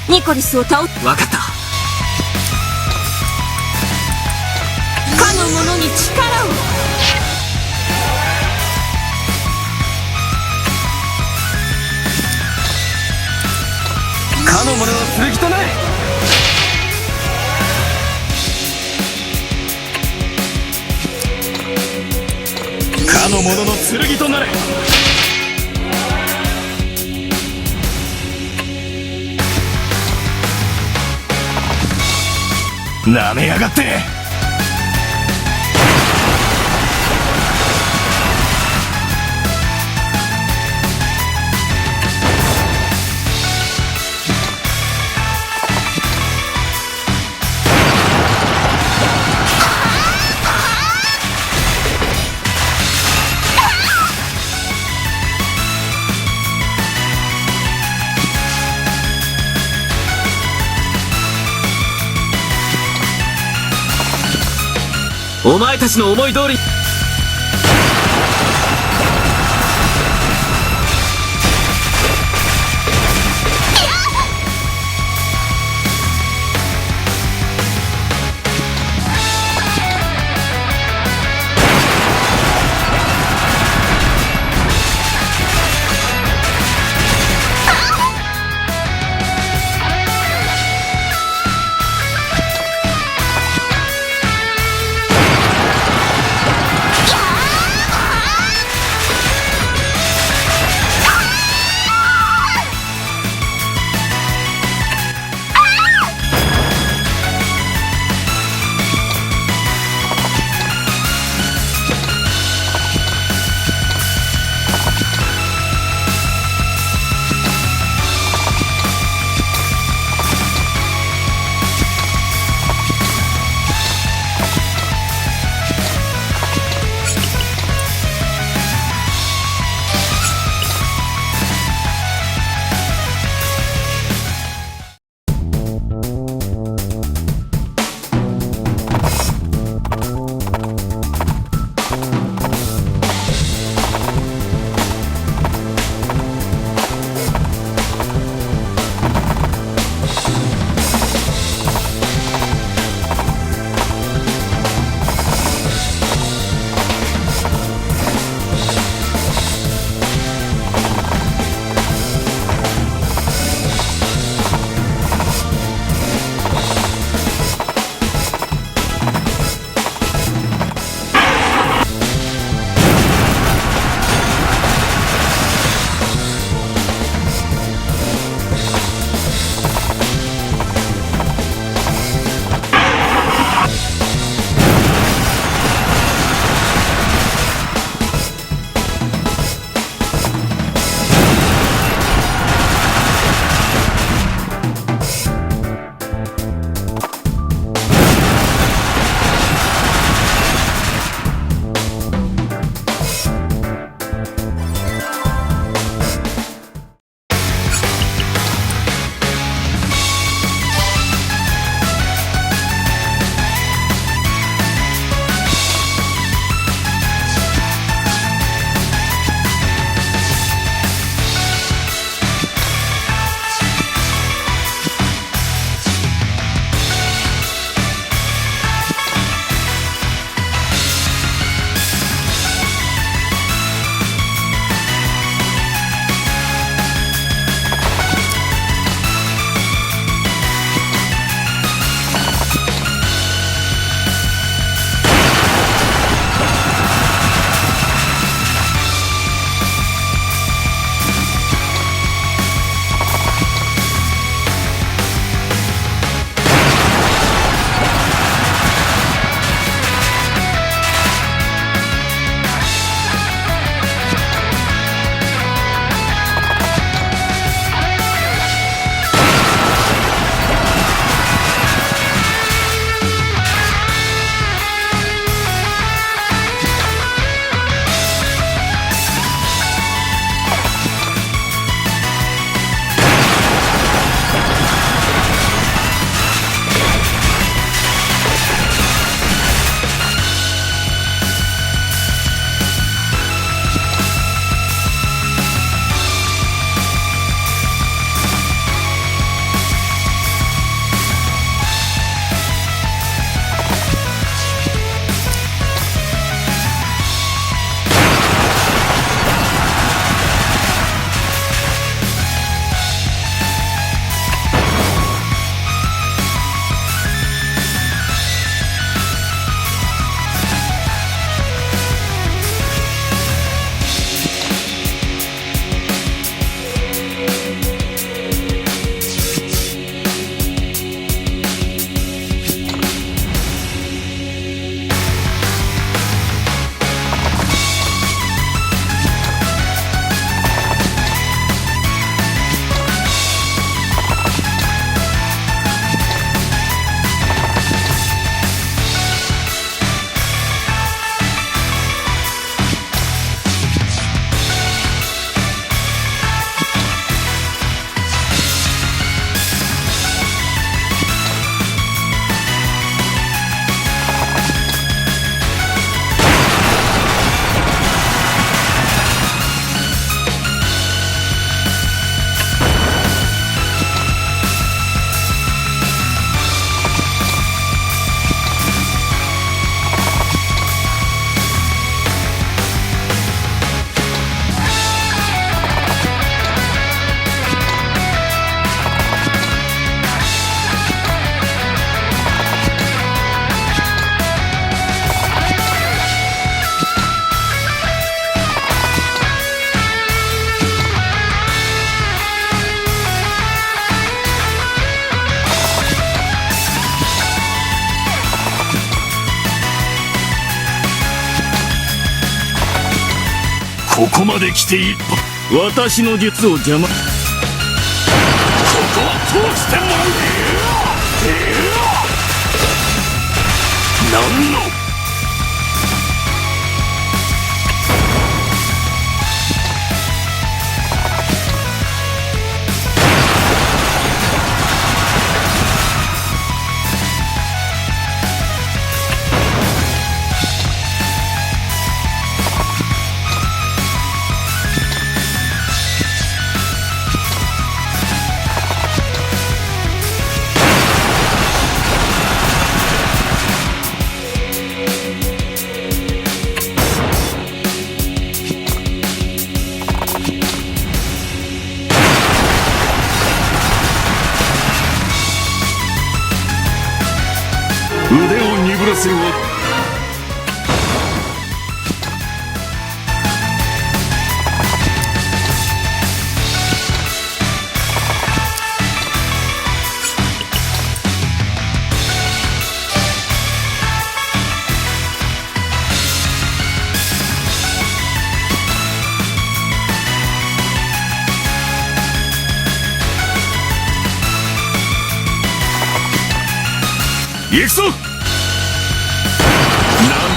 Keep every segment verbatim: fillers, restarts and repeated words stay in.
ニコリスを倒す。わかった。かの者に力を。かの者の剣となれ。かの者の剣となれ。なめやがって。お前たちの思い通り。ここまで来ていい。私の術を邪魔。ここは通してもらう。何の。腕を鈍らせよう。行くぞ！なん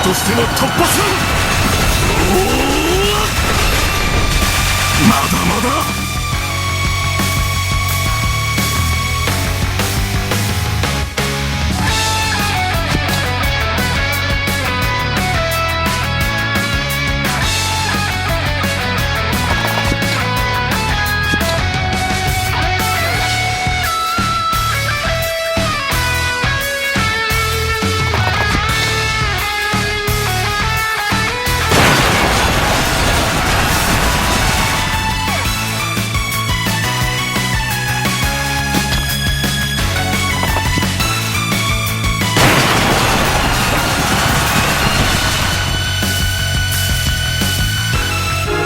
としても突破する！まだまだ！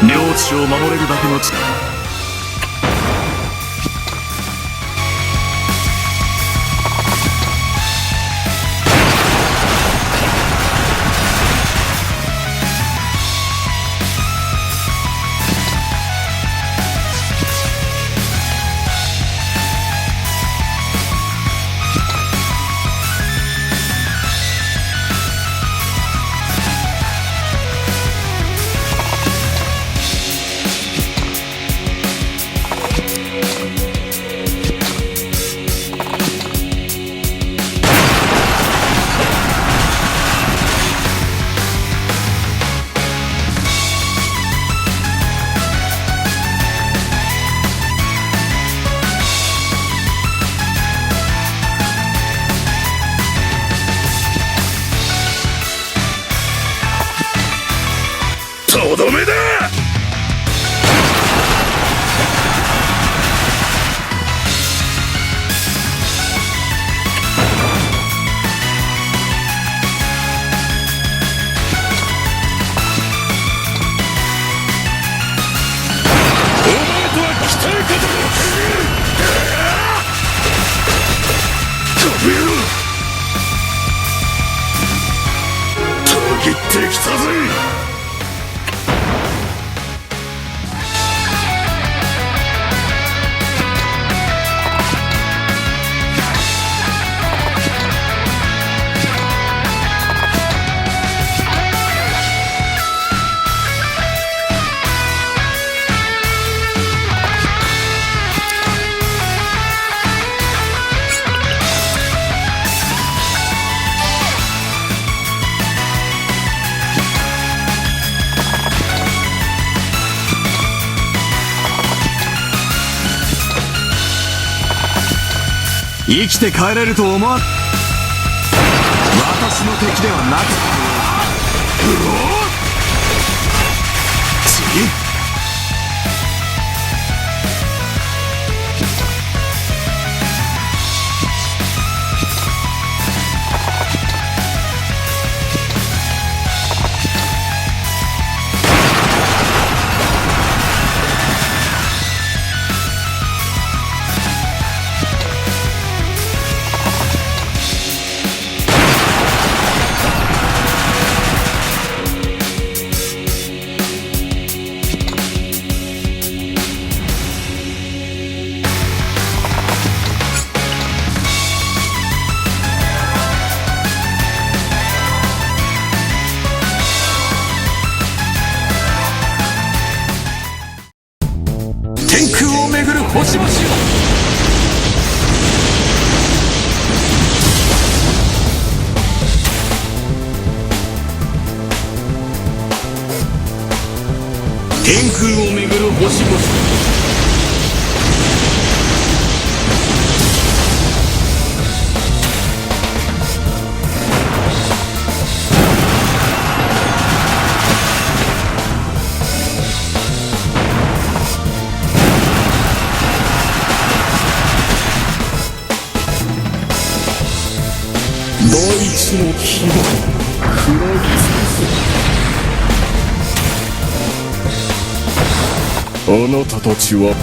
領地を守れるだけの力。とどめだ！お前とは期待かと。この野郎！たぎってきたぜ！生きて帰れると思わん。私の敵ではなく。うおっ！ち巡る星々よ。天空を巡る星々。大地の規模を食らい尽くす。あなたたちは